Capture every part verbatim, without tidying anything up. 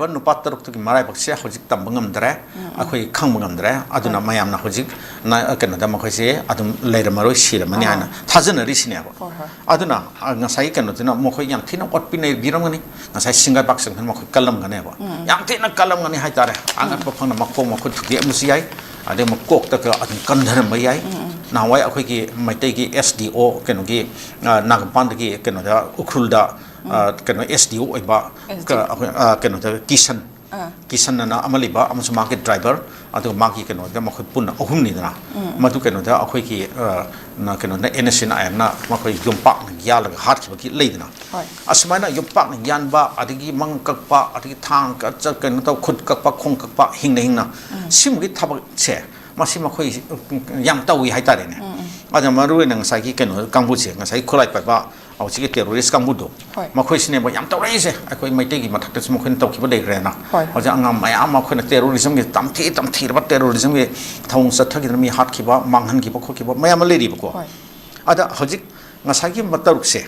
ꯅꯨꯄꯥ ꯇꯔꯨꯛꯇꯨꯒꯤ ꯃꯔꯥꯏꯕꯛꯁꯦ ꯍꯧꯖꯤꯛ ꯇꯝꯕ ꯉꯝꯗ꯭ꯔꯦ, ꯑꯩꯈꯣꯏ ꯈꯪꯕ ꯉꯝꯗ꯭ꯔꯦ꯫ ꯑꯗꯨꯅ ꯃꯌꯥꯝꯅ ꯍꯧꯖꯤꯛ ꯅ-, ꯀꯩꯅꯣꯗ ꯃꯈꯣꯏꯁꯦ ꯑꯗꯨꯝ ꯂꯩꯔꯝꯃꯔꯣꯏ, ꯁꯤꯔꯝꯃꯅꯤ ꯑꯥ꯫ ꯍꯥꯏꯅ ꯊꯥꯖꯅꯔꯤꯁꯤꯅꯦꯕ꯫ ꯍꯣꯏ, ꯍꯣꯏ꯫ ꯑꯗꯨꯅ, ꯑ, ꯉꯁꯥꯏꯒꯤ ꯀꯩꯅꯣꯗꯨꯅ ꯃꯈꯣꯏ ꯌꯥꯝ ꯊꯤꯅ ꯑꯣꯠꯄꯤꯅꯕꯤꯔꯝꯒꯅꯤ꯫ ꯉꯁꯥꯏ ꯁꯤꯡꯒꯥꯏ ꯄꯥꯛ ꯆꯪꯗꯅ ꯃꯈꯣꯏ ꯀꯜꯂꯝꯒꯅꯦꯕ꯫ ꯎꯝ꯫ ꯌꯥꯝ ꯊꯤꯅ ꯀꯜꯂꯝꯒꯅꯤ ꯍꯥꯏꯇꯥꯔꯦ꯫ ꯑꯉꯛꯄ ꯐꯪꯅ ꯃꯈꯣꯡ ꯃꯈꯨꯠ ꯊꯨꯗꯦꯛꯑꯝꯕꯁꯨ ꯌꯥꯏ, ꯑꯗꯩ ꯃꯀꯣꯛꯇꯒ ꯑꯗꯨꯝ ꯀꯟꯊꯔꯝꯕ ꯌꯥꯏ꯫ ꯎꯝ, ꯎꯝ꯫ ꯅꯍꯥꯟꯋꯥꯏ ꯑꯩꯈꯣꯏꯒꯤ ꯃꯩꯇꯩꯒꯤ S D O ꯀꯩꯅꯣꯒꯤ, ꯑ, ꯅꯥꯒꯥꯃꯄꯥꯟꯗꯒꯤ ꯀꯩꯅꯣꯗ ꯎꯈ꯭ꯔꯨꯜꯗ, ꯑ, ꯎꯝ꯫ ꯀꯩꯅꯣ S D O ꯑꯣꯏꯕ, S D O꯫ ꯀ-, ꯑꯩꯈꯣꯏ, ꯑ, ꯀꯩꯅꯣꯗ ꯀꯤꯁꯟ, ꯑꯥ꯫ ꯀꯤꯁꯟ ꯑꯅ ꯑꯃ ꯂꯩꯕ ꯑꯃꯁꯨꯡ ꯃꯥꯒꯤ driver, ꯑꯗꯨꯒ ꯃꯥꯒꯤ ꯀꯩꯅꯣꯗ ꯃꯈꯣꯏ ꯄꯨꯟꯅ ꯑꯍꯨꯝꯅꯤꯗꯅ꯫ ꯎꯝ꯫ ꯃꯗꯨ ꯀꯩꯅꯣꯗ ꯑꯩꯈꯣꯏꯒꯤ, ꯑ, ꯅ-, ꯀꯩꯅꯣꯗ N S C N I M ꯅ ꯃꯈꯣꯏ ꯌꯣꯝꯄꯥꯛꯅ ꯌꯥꯜꯂꯒ ꯍꯥꯠꯈꯤꯕꯒꯤ ꯂꯩꯗꯅ꯫ ꯍꯣꯏ꯫ ꯑꯁꯨꯃꯥꯏꯅ ꯌꯣꯝꯄꯥꯛꯅ ꯌꯥꯟꯕ, ꯑꯗꯒꯤ ꯃꯪ ꯀꯛꯄ, ꯑꯗꯒꯤ ꯊꯥꯡ ꯀ-, ꯆ-, ꯀꯩꯅꯣ ꯇꯧ, ꯈꯨꯠ ꯀꯛꯄ, ꯈꯣꯡ ꯀꯛꯄ, ꯍꯤꯡꯅ ꯍꯤꯡꯅ꯫ ꯎꯝ꯫ ꯁꯤꯒꯨꯝꯕꯒꯤ ꯊꯕꯛꯁꯦ, ꯃꯁꯤ ꯃꯈꯣꯏ ꯌꯥꯝ ꯇꯧꯏ ꯍꯥꯏꯇꯥꯔꯦꯅꯦ꯫ ꯎꯝ, ꯎꯝ꯫ ꯑꯗꯨꯅ ꯃꯔꯨꯑꯣꯏꯅ ꯉꯁꯥꯏꯒꯤ ꯀꯩꯅꯣ ꯀꯥꯡꯕꯨꯁꯦ, ꯉꯁꯥꯏꯒꯤ ꯈꯨꯠꯂꯥꯏ ꯄꯥꯏꯕ ꯍꯧꯖꯤꯛꯀꯤ terrorist ꯀꯥꯡꯕꯨꯗꯣ, ꯍꯣꯏ꯫ ꯃꯈꯣꯏꯁꯤꯅꯦꯕ ꯌꯥꯝ ꯇꯧꯔꯛꯏꯁꯦ꯫ ꯑꯩꯈꯣꯏ ꯃꯩꯇꯩꯒꯤ ꯃꯊꯛꯇꯁꯨ ꯃꯈꯣꯏꯅ ꯇꯧꯈꯤꯕ ꯂꯩꯈ꯭ꯔꯦꯅ꯫ ꯍꯣꯏ, ꯍꯣꯏ꯫ ꯍꯧꯖꯤꯛ ꯑꯉꯥꯡ ꯃꯌꯥꯝ ꯑꯃ ꯑꯩꯈꯣꯏꯅ terrorism ꯒꯤ ꯇꯝꯊꯤ ꯇꯝꯊꯤꯔꯕ terrorism ꯒꯤ ꯊꯧꯑꯣꯡ ꯆꯠꯊꯈꯤꯗꯅ ꯃꯤ ꯍꯥꯠꯈꯤꯕ, ꯃꯥꯡꯍꯟꯈꯤꯕ ꯈꯣꯠꯈꯤꯕ ꯃꯌꯥꯝ ꯑꯃ ꯂꯩꯔꯤꯕꯀꯣ꯫ ꯍꯣꯏ꯫ ꯑꯗ ꯍꯧꯖꯤꯛ ꯉꯁꯥꯏꯒꯤ ꯃꯇꯔꯨꯛꯁꯦ,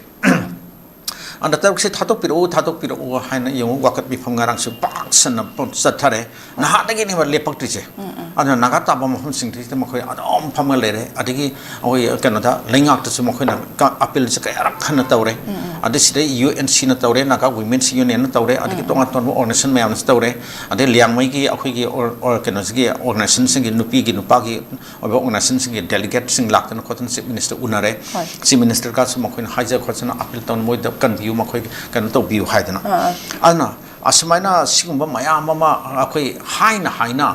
ꯑꯗ ꯇꯔꯨꯛꯁꯦ ꯊꯥꯗꯣꯛꯄꯤꯔꯛꯎ, ꯊꯥꯗꯣꯛꯄꯤꯔꯛꯎ ꯍꯥꯏꯅ ꯌꯦꯡꯉꯨ, ꯋꯥꯀꯠ ꯃꯤꯐꯝ ꯉꯔꯥꯡꯁꯨ ꯄꯥꯛ ꯁꯟꯅ ꯄ-, ꯆꯠꯊꯔꯦ꯫ ꯅꯍꯥꯟꯗꯒꯤꯅꯦꯕ ꯂꯦꯞꯄꯛꯇ꯭ꯔꯤꯁꯦ꯫ ꯎꯝ, ꯎꯝ꯫ ꯑꯗꯨꯅ ꯅꯥꯒꯥ ꯇꯥꯕ ꯃꯐꯝꯁꯤꯡꯁꯤꯗ ꯃꯈꯣꯏ ꯑꯗꯨꯝ ꯐꯝꯃ ꯂꯩꯔꯦ꯫ ꯑꯗꯒꯤ ꯑꯩꯈꯣꯏ ꯀꯩꯅꯣꯗ, ꯂꯩꯉꯥꯛꯇꯁꯨ ꯃꯈꯣꯏꯅ ꯀ-, appeal ꯁꯦ ꯀꯌꯥꯔꯛ ꯍꯟꯅ ꯇꯧꯔꯦ꯫ ꯎꯝ, ꯎꯝ꯫ ꯑꯗꯩ ꯁꯤꯗꯩ U N C ꯅ ꯇꯧꯔꯦ, Naga Women's Union ꯅ ꯇꯧꯔꯦ, ꯑꯗꯒꯤ ꯎꯝ, ꯎꯝ꯫ ꯇꯣꯉꯥꯟ ꯇꯣꯉꯥꯟꯕ organization ꯃꯌꯥꯝꯅꯁꯨ ꯇꯧꯔꯦ꯫ ꯑꯗꯩ ꯂꯤꯌꯥꯡꯃꯩꯒꯤ ꯑꯩꯈꯣꯏꯒꯤ ꯑꯣꯔ-, ꯑꯣꯔ-, ꯀꯩꯅꯣꯁꯤꯒꯤ organization ꯁꯤꯡꯒꯤ, ꯅꯨꯄꯤꯒꯤ ꯅꯨꯄꯥꯒꯤ ꯑꯣꯏꯕ organization ꯁꯤꯡꯒꯤ delegate ꯁꯤꯡ ꯂꯥꯛꯇꯅ ꯈꯣꯠꯇꯅ Chief Minister ꯎꯅꯔꯦ꯫ ꯍꯣꯏ꯫ Chief Minister ꯒꯁꯨ ꯃꯈꯣꯏꯅ ꯍꯥꯏꯖ ꯈꯣꯠꯆꯅ appeal ꯇꯧꯅ ꯃꯣꯏꯗ ꯀꯟꯕꯤꯌꯨ, ꯃꯈꯣꯏ ꯀꯩꯅꯣ ꯇꯧꯕꯤꯌꯨ ꯍꯥꯏꯗꯅ꯫ ꯑꯥ, ꯑꯥ꯫ ꯑꯗꯨꯅ ꯑꯁꯨꯃꯥꯏꯅ ꯁꯤꯒꯨꯝꯕ ꯃꯌꯥꯝ ꯑꯃ ꯑꯩꯈꯣꯏ ꯍꯥꯏꯅ ꯍꯥꯏꯅ,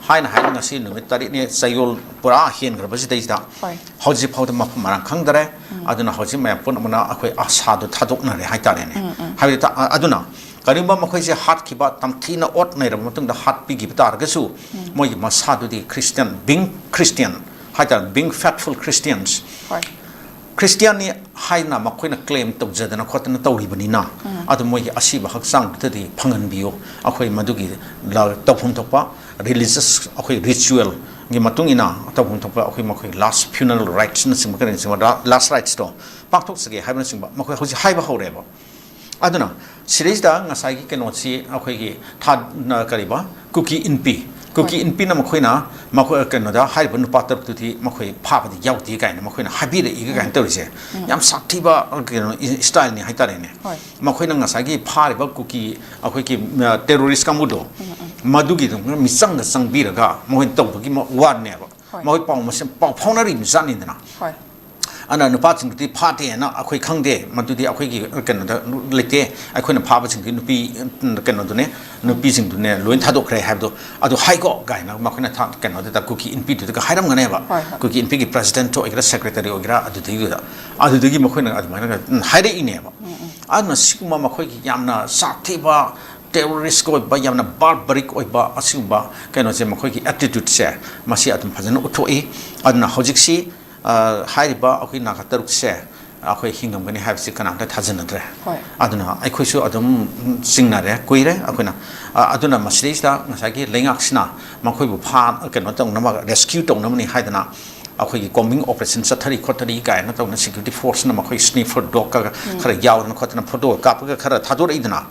ꯍꯥꯏꯅ ꯍꯥꯏꯅ ꯉꯁꯤ ꯅꯨꯃꯤꯠ ꯇꯔꯦꯠꯅꯤ ꯆꯌꯣꯜ ꯄꯨꯔꯥ ꯍꯦꯟꯈ꯭ꯔꯕꯁꯤꯗꯩꯁꯤꯗ ꯍꯣꯏ꯫ ꯍꯧꯖꯤꯛ ꯐꯥꯎꯗ ꯃꯐꯝ ꯃꯔꯥꯡ ꯈꯪꯗꯔꯦ꯫ ꯎꯝ꯫ ꯑꯗꯨꯅ ꯍꯧꯖꯤꯛ ꯃꯌꯥꯝ ꯄꯨꯝꯅꯃꯛꯅ ꯑꯩꯈꯣꯏ ꯑꯁꯥꯗꯣ ꯊꯥꯗꯣꯛꯅꯔꯦ ꯍꯥꯏꯇꯥꯔꯦꯅꯦ꯫ ꯎꯝ, ꯎꯝ꯫ ꯍꯥꯏꯕꯗꯤ ꯊ-, ꯑ-, ꯑꯗꯨꯅ ꯀꯔꯤꯒꯨꯝꯕ ꯃꯈꯣꯏꯁꯦ ꯍꯥꯠꯈꯤꯕ, ꯇꯝꯊꯤꯅ ꯑꯣꯠ ꯅꯩꯔꯕ ꯃꯇꯨꯡꯗ ꯍꯥꯠꯄꯤꯈꯤꯕ ꯇꯥꯔꯒꯁꯨ, ꯎꯝ꯫ ꯃꯣꯏꯒꯤ ꯃꯁꯥꯗꯨꯗꯤ Christian, being Christian ꯍꯥꯏꯇꯥꯔꯦ, being faithful Christians꯫ ꯍꯣꯏ꯫ Christian ꯅꯤ ꯍꯥꯏꯅ ꯃꯈꯣꯏꯅ claim ꯇꯧꯖꯗꯅ ꯈꯣꯠꯇꯅ ꯇꯧꯔꯤꯕꯅꯤꯅ, ꯎꯝ꯫ ꯑꯗꯨ ꯃꯣꯏꯒꯤ ꯑꯁꯤꯕ ꯍꯛꯆꯥꯡꯗꯨꯗꯗꯤ ꯐꯪꯍꯟꯕꯤꯌꯨ꯫ ꯑꯩꯈꯣꯏ ꯃꯗꯨꯒꯤ ꯂ-, ꯇꯧꯐꯝ ꯊꯣꯛꯄ religious, ꯑꯩꯈꯣꯏ ritual ꯒꯤ ꯃꯇꯨꯡ ꯏꯟꯅ ꯇꯧꯐꯝ ꯊꯣꯛꯄ ꯑꯩꯈꯣꯏ ꯃꯈꯣꯏ last funeral rites ꯅꯆꯤꯡꯕ ꯀꯔꯤꯅꯆꯤꯡꯕ ꯂ-, last rites ꯇꯣ ꯄꯥꯡꯊꯣꯛꯆꯒꯦ ꯍꯥꯏꯕꯅꯆꯤꯡꯕ ꯃꯈꯣꯏ ꯍꯧꯖꯤꯛ ꯍꯥꯏꯕ ꯍꯧꯔꯦꯕ꯫ ꯑꯗꯨꯅ ꯁꯤꯗꯩꯁꯤꯗ ꯉꯁꯥꯏꯒꯤ ꯀꯩꯅꯣꯁꯤ ꯑꯩꯈꯣꯏꯒꯤ ꯊꯥ ꯀꯔꯤꯕ, ꯀꯨꯀꯤ ꯏꯟꯄꯤ, ꯀꯨꯀꯤ ꯏꯟꯄꯤꯅ ꯃꯈꯣꯏꯅ ꯃꯈꯣꯏ ꯀꯩꯅꯣꯗ ꯍꯥꯏꯔꯤꯕ ꯅꯨꯄꯥ ꯇꯔꯨꯛꯇꯨꯗꯤ ꯃꯈꯣꯏ ꯐꯥꯕꯗꯤ ꯌꯥꯎꯗꯦ ꯀꯥꯏꯅ ꯃꯈꯣꯏꯅ ꯍꯥꯏꯕꯤꯔꯛꯏꯒ ꯀꯥꯏꯅ ꯇꯧꯔꯤꯁꯦ ꯌꯥꯝ ꯁꯥꯊꯤꯕ ꯀꯩꯅꯣ ꯏꯁꯇꯥꯏꯜꯅꯤ ꯍꯥꯏꯇꯥꯔꯦꯅꯦ꯫ ꯃꯈꯣꯏꯅ ꯉꯁꯥꯏꯒꯤ ꯐꯥꯔꯤꯕ ꯀꯨꯀꯤ ꯑꯩꯈꯣꯏꯒꯤ ꯇꯦꯔꯣꯔꯤꯁ ꯀꯥꯡꯕꯨꯗꯣ ꯃꯗꯨꯒꯤꯗꯨꯅ ꯃꯤꯆꯪꯗ ꯆꯪꯕꯤꯔꯒ ꯃꯈꯣꯏꯅ ꯇꯧꯕꯒꯤ ꯋꯥꯔꯅꯦꯕ꯫ ꯃꯈꯣꯏ ꯄꯥꯎ ꯃꯁꯦꯟ ꯄꯥꯎ ꯐꯥꯎꯅꯔꯤꯕ ꯖꯥꯠꯅꯤꯗꯅ꯫ ꯑꯗꯨꯅ ꯅꯨꯄꯥꯁꯤꯡꯗꯨꯗꯤ ꯐꯥꯗꯦꯅ ꯑꯩꯈꯣꯏ ꯈꯪꯗꯦ, ꯃꯗꯨꯗꯤ ꯑꯩꯈꯣꯏꯒꯤ ꯀꯩꯅꯣꯗ ꯂꯩꯇꯦ, ꯑꯩꯈꯣꯏꯅ ꯐꯥꯕꯁꯤꯡꯗꯤ ꯅꯨꯄꯤ ꯀꯩꯅꯣꯗꯨꯅꯦ, ꯅꯨꯄꯤꯁꯤꯡꯗꯨꯅꯦ ꯂꯣꯏ ꯊꯥꯗꯣꯛꯈ꯭ꯔꯦ ꯍꯥꯏꯕꯗꯣ ꯑꯗꯨ ꯍꯥꯏꯀꯣ ꯀꯥꯏꯅ ꯃꯈꯣꯏꯅ ꯀꯩꯅꯣꯗꯨꯗ ꯀꯨꯀꯤ ꯏꯟꯄꯤꯗꯨꯗꯒ ꯍꯥꯏꯔꯝꯒꯅꯦꯕ꯫ ꯀꯨꯀꯤ ꯏꯟꯄꯤꯒꯤ ꯄ꯭ꯔꯦꯁꯤꯗꯦꯟꯠ ꯑꯣꯏꯒꯦꯔꯥ ꯁꯦꯀ꯭ꯔꯦꯇꯔꯤ ꯑꯣꯏꯒꯦꯔꯥ ꯑꯗꯨꯗꯩꯗꯨꯗ, ꯑꯗꯨꯗꯒꯤ ꯃꯈꯣꯏꯅ ꯑꯗꯨꯃꯥꯏꯅ ꯍꯥꯏꯔꯛꯏꯅꯦꯕ꯫ ꯑꯗꯨꯅ ꯁꯤꯒꯨꯝꯕ ꯃꯈꯣꯏꯒꯤ ꯌꯥꯝꯅ ꯁꯥꯊꯤꯕ ꯇꯦꯔꯣꯔꯤꯁ ꯑꯣꯏꯕ, ꯌꯥꯝꯅ ꯕꯥꯔꯕꯔꯤꯛ ꯑꯣꯏꯕ ꯑꯁꯤꯒꯨꯝꯕ ꯀꯩꯅꯣꯁꯦ, ꯃꯈꯣꯏꯒꯤ ꯑꯦꯇꯤꯇ꯭ꯌꯨꯠꯁꯦ ꯃꯁꯤ ꯑꯗꯨꯝ ꯐꯖꯅ ꯎꯠꯊꯣꯛꯏ꯫ ꯑꯗꯨꯅ ꯍꯧꯖꯤꯛꯁꯤ ꯍꯥꯏꯔꯤꯕ ꯑꯩꯈꯣꯏ ꯅꯥꯒꯥ ꯇꯔꯨꯛꯁꯦ ꯑꯩꯈꯣꯏ ꯍꯤꯡꯉꯝꯒꯅꯤ ꯍꯥꯏꯕꯁꯤ ꯀꯅꯥꯝꯇ ꯊꯥꯖꯅꯗ꯭ꯔꯦ꯫ ꯑꯗꯨꯅ ꯑꯩꯈꯣꯏꯁꯨ ꯑꯗꯨꯝ ꯆꯤꯡꯅꯔꯦ, ꯀꯨꯏꯔꯦ ꯑꯩꯈꯣꯏꯅ꯫ ꯑꯗꯨꯅ ꯃꯁꯤꯗꯩꯁꯤꯗ ꯉꯁꯥꯏꯒꯤ ꯂꯩꯉꯥꯛꯁꯤꯅ ꯃꯈꯣꯏꯕꯨ ꯐꯥ ꯀꯩꯅꯣ ꯇꯧꯅꯕ, ꯔꯦꯁꯀ꯭ꯌꯨ ꯇꯧꯅꯕꯅꯤ ꯍꯥꯏꯗꯅ ꯑꯩꯈꯣꯏꯒꯤ ꯀꯣꯝꯕꯤꯡ ꯑꯣꯄꯔꯦꯁꯟ ꯆꯠꯊꯔꯤ ꯈꯣꯠꯊꯔꯤ ꯀꯥꯏꯅ ꯇꯧꯅ ꯁꯦꯀ꯭ꯌꯨꯔꯤꯇꯤ ꯐꯣꯔꯁꯅ ꯃꯈꯣꯏ ꯁ꯭ꯅꯤꯐꯔ ꯗꯣꯒꯀ ꯈꯔ ꯌꯥꯎꯗꯅ ꯈꯣꯠꯇꯅ ꯐꯣꯇꯣ ꯀꯥꯞꯄꯒ ꯈꯔ ꯊꯥꯗꯣꯔꯛꯏꯗꯅ꯫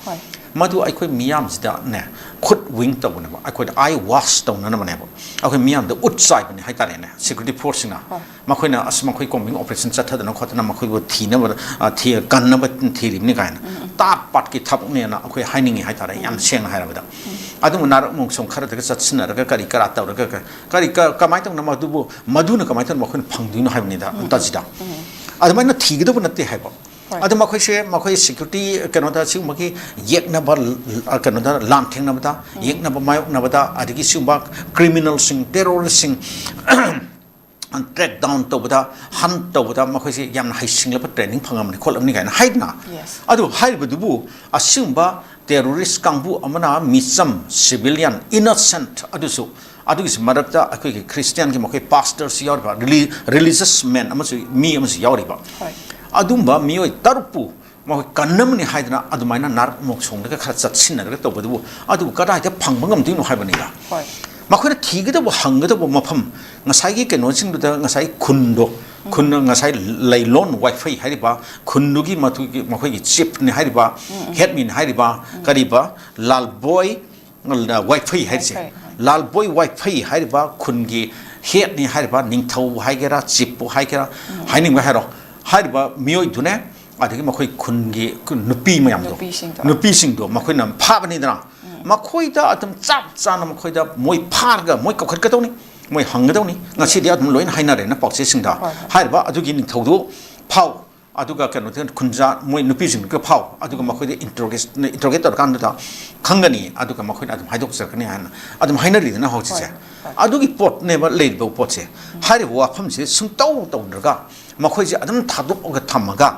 ꯃꯗꯨ ꯑꯩꯈꯣꯏ ꯃꯤꯌꯥꯝꯁꯤꯗꯅꯦ ꯈꯨꯠ ꯋꯤꯡ ꯇꯧꯅꯕ, ꯑꯩꯈꯣꯏꯗ ꯑꯥꯏ ꯋꯥꯁ ꯇꯧꯅꯅꯕꯅꯦꯕ꯫ ꯑꯩꯈꯣꯏ ꯃꯤꯌꯥꯝꯗ ꯎꯠ ꯆꯥꯏꯕꯅꯦ ꯍꯥꯏꯇꯥꯔꯦꯅꯦ ꯁꯦꯀ꯭ꯌꯨꯔꯤꯇꯤ ꯐꯣꯔꯁꯁꯤꯡꯅ꯫ ꯃꯈꯣꯏꯅ ꯑꯁ ꯃꯈꯣꯏ ꯀꯣꯝꯕꯤꯡ ꯑꯣꯄꯔꯦꯁꯟ ꯆꯠꯊꯗꯅ ꯈꯣꯠꯇꯅ ꯃꯈꯣꯏꯕꯨ ꯊꯤꯅꯕ, ꯀꯟꯅꯕ ꯊꯤꯔꯤꯕꯅꯤ ꯀꯥꯏꯅ꯫ ꯇꯥꯠ ꯄꯥꯠꯀꯤ ꯊꯕꯛꯅꯦꯅ ꯑꯩꯈꯣꯏ ꯍꯥꯏꯅꯤꯡꯉꯤ ꯍꯥꯏꯇꯥꯔꯦ, ꯌꯥꯝ ꯁꯦꯡꯅ ꯍꯥꯏꯔꯕꯗ꯫ ꯑꯗꯨꯕꯨ ꯅꯥꯔꯛ ꯃꯣꯡꯁꯣꯡ ꯈꯔꯗꯒ ꯆꯠꯁꯤꯟꯅꯔꯒ ꯀꯔꯤ ꯀꯔꯥ ꯇꯧꯔꯒ ꯀꯔꯤ ꯀꯃꯥꯏꯅ ꯇꯧꯅ ꯃꯗꯨꯕꯨ, ꯃꯗꯨꯅ ꯀꯃꯥꯏꯅ ꯇꯧꯅ ꯃꯈꯣꯏꯅ ꯐꯪꯗꯣꯏꯅꯣ ꯍꯥꯏꯕꯅꯤꯗ꯫ ꯇꯥꯖꯤꯗ ꯑꯗꯨꯃꯥꯏꯅ ꯊꯤꯒꯗꯕ ꯅꯠꯇꯦ ꯍꯥꯏꯕ꯫ ꯑꯗꯨ ꯃꯈꯣꯏꯁꯦ ꯃꯈꯣꯏ ꯁꯦꯀ꯭ꯌꯨꯔꯤꯇꯤ ꯀꯩꯅꯣꯗ ꯁꯤꯒꯨꯝꯕꯒꯤ ꯌꯦꯛꯅꯕ, ꯀꯩꯅꯣꯗ ꯂꯥꯟ ꯊꯦꯡꯅꯕꯗ, ꯌꯦꯛꯅꯕ ꯃꯥꯌꯣꯛꯅꯕꯗ, ꯑꯗꯒꯤ ꯁꯤꯒꯨꯝꯕ ꯀ꯭ꯔꯤꯃꯤꯅꯦꯜꯁꯤꯡ, ꯇꯦꯔꯣꯔꯤꯁꯁꯤꯡ ꯇ꯭ꯔꯦꯛ ꯗꯥꯎꯟ ꯇꯧꯕꯗ, ꯍꯟ ꯇꯧꯕꯗ ꯃꯈꯣꯏꯁꯦ ꯌꯥꯝꯅ ꯍꯩꯁꯤꯡꯂꯕ ꯇ꯭ꯔꯦꯅꯤꯡ ꯐꯪꯉꯝꯕꯅꯤ ꯈꯣꯠꯂꯝꯅꯤ ꯀꯥꯏꯅ ꯍꯥꯏꯗꯅ꯫ ꯑꯗꯨ ꯍꯥꯏꯔꯤꯕꯗꯨꯕꯨ ꯑꯁꯤꯒꯨꯝꯕ ꯇꯦꯔꯣꯔꯤꯁ ꯀꯥꯡꯕꯨ ꯑꯃꯅ ꯃꯤꯆꯝ, ꯁꯤꯚꯤꯂꯤꯌꯟ, ꯏꯅꯣꯁꯦꯟꯠ ꯑꯗꯨꯁꯨ, ꯑꯗꯨꯒꯤꯁꯨ ꯃꯔꯛꯇ ꯑꯩꯈꯣꯏꯒꯤ ꯈ꯭ꯔꯤꯁꯇꯤꯌꯥꯟꯒꯤ ꯃꯈꯣꯏ ꯄꯥꯁꯇꯔꯁꯨ ꯌꯥꯎꯔꯤꯕ, ꯔꯤꯂꯤ-, ꯔꯤꯂꯤꯖꯁ ꯃꯦꯟ ꯑꯃꯁꯨ, ꯃꯤ ꯑꯃꯁꯨ ꯌꯥꯎꯔꯤꯕ꯫ ꯑꯗꯨꯝꯕ ꯃꯤꯑꯣꯏ ꯇꯔꯨꯛꯄꯨ ꯃꯈꯣꯏ ꯀꯟꯅꯕꯅꯤ ꯍꯥꯏꯗꯅ ꯑꯗꯨꯃꯥꯏꯅ ꯅꯥꯔꯛ ꯃꯣꯛꯁꯣꯡꯗꯒ ꯈꯔ ꯆꯠꯁꯤꯟꯅꯔꯒ ꯇꯧꯕꯗꯨꯕꯨ ꯑꯗꯨꯕꯨ ꯀꯗꯥꯏꯗ ꯐꯪꯕ ꯉꯝꯗꯣꯏꯅꯣ ꯍꯥꯏꯕꯅꯤꯗ꯫ ꯃꯈꯣꯏꯅ ꯊꯤꯒꯗꯕ, ꯍꯪꯒꯗꯕ ꯃꯐꯝ, ꯉꯁꯥꯏꯒꯤ ꯀꯩꯅꯣꯁꯤꯡꯗꯨꯗ, ꯉꯁꯥꯏ ꯈꯨꯟꯗꯣ, ꯈꯨꯟ ꯉꯁꯥꯏ ꯂꯩꯂꯣꯟ ꯋꯥꯏꯐꯩ ꯍꯥꯏꯔꯤꯕ, ꯈꯨꯟꯗꯨꯒꯤ ꯃꯊꯨꯒꯤ ꯃꯈꯣꯏꯒꯤ ꯆꯤꯐꯅꯤ ꯍꯥꯏꯔꯤꯕ, ꯍꯦꯗꯃꯤꯟ ꯍꯥꯏꯔꯤꯕ, ꯀꯔꯤꯕ, ꯂꯥꯜꯕꯣꯏ, ꯑ, ꯋꯥꯏꯐꯩ ꯍꯥꯏꯔꯤꯁꯦ꯫ ꯋꯥꯏꯐꯩ, ꯍꯣꯏ꯫ ꯂꯥꯜꯕꯣꯏ ꯋꯥꯏꯐꯩ ꯍꯥꯏꯔꯤꯕ ꯈꯨꯟꯒꯤ ꯍꯦꯗꯅꯤ ꯍꯥꯏꯔꯤꯕ, ꯅꯤꯡꯊꯧ ꯍꯥꯏꯒꯦꯔꯥ, ꯆꯤꯐꯄꯨ ꯍꯥꯏꯒꯦꯔꯥ, ꯍꯥꯏꯅꯤꯡꯕ ꯍꯥꯏꯔꯣ, ꯍꯥꯏꯔꯤꯕ ꯃꯤꯑꯣꯏꯗꯨꯅꯦ, ꯑꯗꯒꯤ ꯃꯈꯣꯏ ꯈꯨꯟꯒꯤ ꯅꯨꯄꯤ ꯃꯌꯥꯝꯗꯣ, ꯅꯨꯄꯤꯁꯤꯡꯗꯣ꯫ ꯅꯨꯄꯤꯁꯤꯡꯗꯣ ꯃꯈꯣꯏꯅ ꯐꯥꯕꯅꯤꯗꯅ, ꯃꯈꯣꯏꯗ ꯑꯗꯨꯝ ꯆꯞ ꯆꯥꯅ ꯃꯈꯣꯏꯗ ꯃꯣꯏ ꯐꯥꯔꯒ ꯃꯣꯏ ꯀꯧꯈꯠꯀꯗꯧꯅꯤ, ꯃꯣꯏ ꯍꯪꯒꯗꯧꯅꯤ꯫ ꯉꯁꯤꯗꯤ ꯑꯗꯨꯝ ꯂꯣꯏꯅ ꯍꯥꯏꯅꯔꯦꯅ ꯄꯥꯎꯆꯦꯁꯤꯡꯗ꯫ ꯍꯣꯏ, ꯍꯣꯏ꯫ ꯍꯥꯏꯔꯤꯕ ꯑꯗꯨꯒꯤ ꯅꯤꯡꯊꯧꯗꯨ ꯐꯥꯎ, ꯑꯗꯨꯒ ꯀꯩꯅꯣ ꯈꯨꯟꯖꯥ ꯃꯣꯏ ꯅꯨꯄꯤꯁꯤꯡꯗꯨꯒ ꯐꯥꯎ, ꯑꯗꯨꯒ ꯃꯈꯣꯏꯗ ꯏꯟꯇꯔꯣꯒꯦꯁ ꯏꯟꯇꯔꯣꯒꯦꯠ ꯇꯧꯔꯀꯥꯟꯗꯨꯗ ꯈꯪꯒꯅꯤ, ꯑꯗꯨꯒ ꯃꯈꯣꯏꯅ ꯑꯗꯨꯝ ꯍꯥꯏꯗꯣꯛꯆꯔꯛꯀꯅꯤ ꯍꯥꯏꯅ ꯑꯗꯨꯝ ꯍꯥꯏꯅꯔꯤꯗꯅ ꯍꯧꯖꯤꯛꯁꯦ꯫ ꯍꯣꯏ, ꯍꯣꯏ꯫ ꯑꯗꯨꯒꯤ ꯄꯣꯠꯅꯦꯕ ꯂꯩꯔꯤꯕ ꯄꯣꯠꯁꯦ꯫ ꯍꯥꯏꯔꯤꯕ ꯋꯥꯐꯝꯁꯦ ꯁꯨꯡꯇꯧ ꯇꯧꯗ꯭ꯔꯒ ꯃꯈꯣꯏꯁꯦ ꯑꯗꯨꯝ ꯊꯥꯗꯣꯛꯑꯒ ꯊꯝꯃꯒ,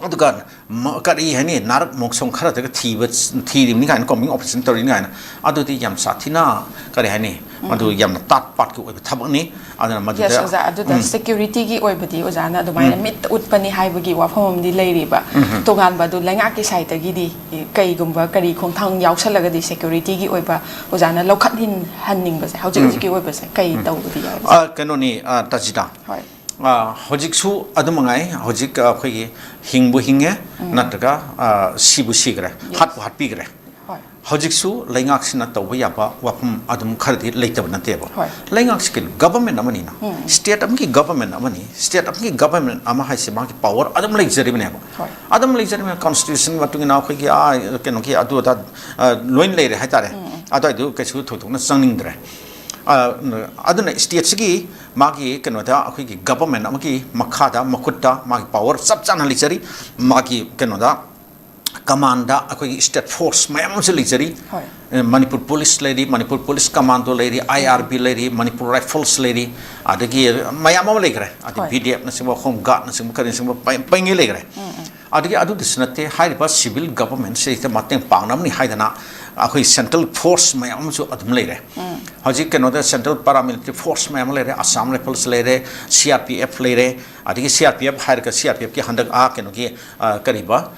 ꯑꯗꯨꯒ ꯃ-, ꯀꯔꯤ ꯍꯥꯏꯅꯤ, ꯅꯥꯔꯛ ꯃꯣꯡꯁꯣꯡ ꯈꯔꯗꯒ ꯊꯤꯕ, ꯊꯤꯔꯤꯕꯅꯤ ꯀꯥꯏꯅ, ꯀꯣꯝꯕꯤꯡ ꯑꯣꯄꯔꯦꯁꯟ ꯇꯧꯔꯤꯅꯤ ꯀꯥꯏꯅ, ꯑꯗꯨꯗꯤ ꯌꯥꯝ ꯁꯥꯊꯤꯅ, ꯀꯔꯤ ꯍꯥꯏꯅꯤ, ꯃꯗꯨ ꯌꯥꯝꯅ ꯇꯥꯠ ꯄꯥꯠꯀꯤ ꯑꯣꯏꯕ ꯊꯕꯛꯅꯤ꯫ ꯑꯗꯨꯅ ꯃꯗꯨꯗ, ꯌꯦꯁ, ꯑꯣꯖꯥ, ꯑꯗꯨꯗ ꯎꯝ꯫ ꯁꯦꯀ꯭ꯌꯨꯔꯤꯇꯤꯒꯤ ꯑꯣꯏꯕꯗꯤ ꯑꯣꯖꯥꯅ ꯑꯗꯨꯃꯥꯏꯅ ꯎꯝ꯫ ꯃꯤꯠꯇ ꯎꯠꯄꯅꯤ ꯍꯥꯏꯕꯒꯤ ꯋꯥꯐꯝ ꯑꯃꯗꯤ ꯂꯩꯔꯤꯕ꯫ ꯎꯝ꯫ ꯇꯣꯉꯥꯟꯕ ꯑꯗꯨ ꯂꯩꯉꯥꯛꯀꯤ ꯁꯥꯏꯠꯇꯒꯤꯗꯤ ꯀꯩꯒꯨꯝꯕ ꯀꯔꯤ ꯈꯣꯡꯊꯥꯡ ꯌꯥꯎꯁꯜꯂꯒꯗꯤ ꯁꯦꯀ꯭ꯌꯨꯔꯤꯇꯤꯒꯤ ꯑꯣꯏꯕ ꯑꯣꯖꯥꯅ ꯂꯧꯈꯠꯍꯟꯅꯤꯡꯕꯁꯦ ꯍꯧꯖꯤꯛ ꯎꯝ꯫ ꯍꯧꯖꯤꯛꯀꯤ ꯑꯣꯏꯕꯁꯦ ꯀꯩ ꯎꯝ꯫ ꯇꯧꯕꯗꯤ ꯌꯥꯏ? ꯑ, ꯀꯩꯅꯣꯅꯤ, ꯑ, ꯇꯥꯖꯤꯗꯥ꯫ ꯍꯣꯏ꯫ ꯑ, ꯍꯧꯖꯤꯛꯁꯨ ꯑꯗꯨ ꯃꯉꯥꯏ, ꯍꯧꯖꯤꯛ, ꯑ, ꯑꯩꯈꯣꯏꯒꯤ ꯍꯤꯡꯕꯨ ꯍꯤꯡꯉꯦ, ꯎꯝ꯫ ꯅꯠꯇ꯭ꯔꯒ, ꯑ, ꯁꯤꯕꯨ ꯁꯤꯈ꯭ꯔꯦ, ꯌꯦꯁ꯫ ꯍꯥꯠꯄꯨ ꯍꯥꯠꯄꯤꯈ꯭ꯔꯦ꯫ ꯍꯣꯏ꯫ ꯍꯧꯖꯤꯛꯁꯨ ꯂꯩꯉꯥꯛꯁꯤꯅ ꯇꯧꯕ ꯌꯥꯕ ꯋꯥꯐꯝ ꯑꯗꯨꯝ ꯈꯔꯗꯤ ꯂꯩꯇꯕ ꯅꯠꯇꯦꯕ꯫ ꯍꯣꯏ꯫ ꯂꯩꯉꯥꯛꯁꯤ ꯀꯩꯅꯣ? ꯒꯚꯔꯟꯃꯦꯟ ꯑꯃꯅꯤꯅ꯫ ꯎꯝ꯫ ꯁ꯭ꯇꯦꯠ ꯑꯃꯒꯤ ꯒꯚꯔꯟꯃꯦꯟ ꯑꯃꯅꯤ꯫ ꯁ꯭ꯇꯦꯠ ꯑꯃꯒꯤ ꯒꯚꯔꯟꯃꯦꯟ ꯑꯃ ꯍꯥꯏꯁꯦ ꯃꯥꯒꯤ ꯄꯥꯋꯔ ꯑꯗꯨꯝ ꯂꯩꯖꯔꯤꯕꯅꯦꯕ꯫ ꯍꯣꯏ꯫ ꯑꯗꯨꯝ ꯂꯩꯖꯔꯤꯕꯅꯦ꯫ ꯀꯟꯁꯇꯤꯇ꯭ꯌꯨꯁꯟꯒꯤ ꯃꯇꯨꯡ ꯏꯟꯅ ꯑꯩꯈꯣꯏꯒꯤ, ꯑꯥ, ꯀꯩꯅꯣꯒꯤ ꯑꯗꯨ ꯑꯗꯥ, ꯑ, ꯂꯣꯏꯅ ꯂꯩꯔꯦ ꯍꯥꯏꯇꯥꯔꯦ꯫ ꯎꯝ, ꯎꯝ꯫ ꯑꯗꯨꯋꯥꯏꯗꯨ ꯀꯩꯁꯨ ꯊꯣꯏꯗꯣꯛꯅ ꯆꯪꯅꯤꯡꯗ꯭ꯔꯦ꯫ ꯑ, ꯑꯗꯨꯅ ꯁ꯭ꯇꯦꯠꯁꯤꯒꯤ ꯃꯥꯒꯤ ꯀꯩꯅꯣꯗ ꯑꯩꯈꯣꯏꯒꯤ ꯒꯚꯔꯟꯃꯦꯟ ꯑꯃꯒꯤ ꯃꯈꯥꯗ, ꯃꯈꯨꯠꯇ ꯃꯥꯒꯤ ꯄꯥꯋꯔ ꯆꯞ ꯆꯥꯅ ꯂꯩꯖꯔꯤ꯫ ꯃꯥꯒꯤ ꯀꯩꯅꯣꯗ ꯀꯃꯥꯟꯗ ꯑꯩꯈꯣꯏꯒꯤ ꯁ꯭ꯇꯦꯠ ꯐꯣꯔꯁ ꯃꯌꯥꯝ ꯑꯃꯁꯨ ꯂꯩꯖꯔꯤ꯫ ꯍꯣꯏ꯫ ꯑꯦ, ꯃꯅꯤꯄꯨꯔ ꯄꯨꯂꯤꯁ ꯂꯩꯔꯤ, ꯃꯅꯤꯄꯨꯔ ꯄꯨꯂꯤꯁ ꯀꯃꯥꯟꯗꯣ ꯂꯩꯔꯤ, ꯑꯥꯏ ꯑꯥꯔ ꯕꯤ ꯂꯩꯔꯤ, ꯃꯅꯤꯄꯨꯔ ꯔꯥꯏꯐꯜꯁ ꯂꯩꯔꯤ, ꯑꯗꯒꯤ ꯃꯌꯥꯝ ꯑꯃ ꯂꯩꯈ꯭ꯔꯦ꯫ ꯑꯗꯩ ꯍꯣꯏ꯫ ꯕꯤ ꯗꯤ ꯑꯦꯐꯅꯆꯤꯡꯕ, ꯍꯣꯝ ꯒꯥꯔꯗꯅꯆꯤꯡꯕ, ꯀꯔꯤꯅꯆꯤꯡꯕ ꯄꯩ-, ꯄꯩꯉꯩ ꯂꯩꯈ꯭ꯔꯦ꯫ ꯎꯝ, ꯎꯝ꯫ ꯑꯗꯒꯤ ꯑꯗꯨꯗꯁꯨ ꯅꯠꯇꯦ, ꯍꯥꯏꯔꯤꯕ ꯁꯤꯚꯤꯜ ꯒꯚꯔꯟꯃꯦꯟꯁꯤꯗ ꯃꯇꯦꯡ ꯄꯥꯡꯅꯕꯅꯤ ꯍꯥꯏꯗꯅ ꯑꯩꯈꯣꯏ ꯁꯦꯟꯇ꯭ꯔꯦꯜ ꯐꯣꯔꯁ ꯃꯌꯥꯝ ꯑꯃꯁꯨ ꯑꯗꯨꯝ ꯂꯩꯔꯦ꯫ ꯎꯝ꯫ ꯍꯧꯖꯤꯛ ꯀꯩꯅꯣꯗ ꯁꯦꯟꯇ꯭ꯔꯦꯜ ꯄꯦꯔꯥꯃꯤꯂꯤꯇꯔꯤ ꯐꯣꯔꯁ ꯃꯌꯥꯝ ꯑꯃ ꯂꯩꯔꯦ, ꯑꯁꯥꯝ ꯔꯥꯏꯐꯜꯁ ꯂꯩꯔꯦ, ꯁꯤ ꯑꯥꯔ ꯄꯤ ꯑꯦꯐ ꯂꯩꯔꯦ, ꯑꯗꯒꯤ ꯁꯤ ꯑꯥꯔ ꯄꯤ ꯑꯦꯐ ꯍꯥꯏꯔꯒ ꯁꯤ ꯑꯥꯔ ꯄꯤ ꯑꯦꯐꯀꯤ ꯍꯟꯗꯛ, ꯑꯥ, ꯀꯩꯅꯣꯒꯤ, ꯑꯥ, ꯀꯔꯤꯕ,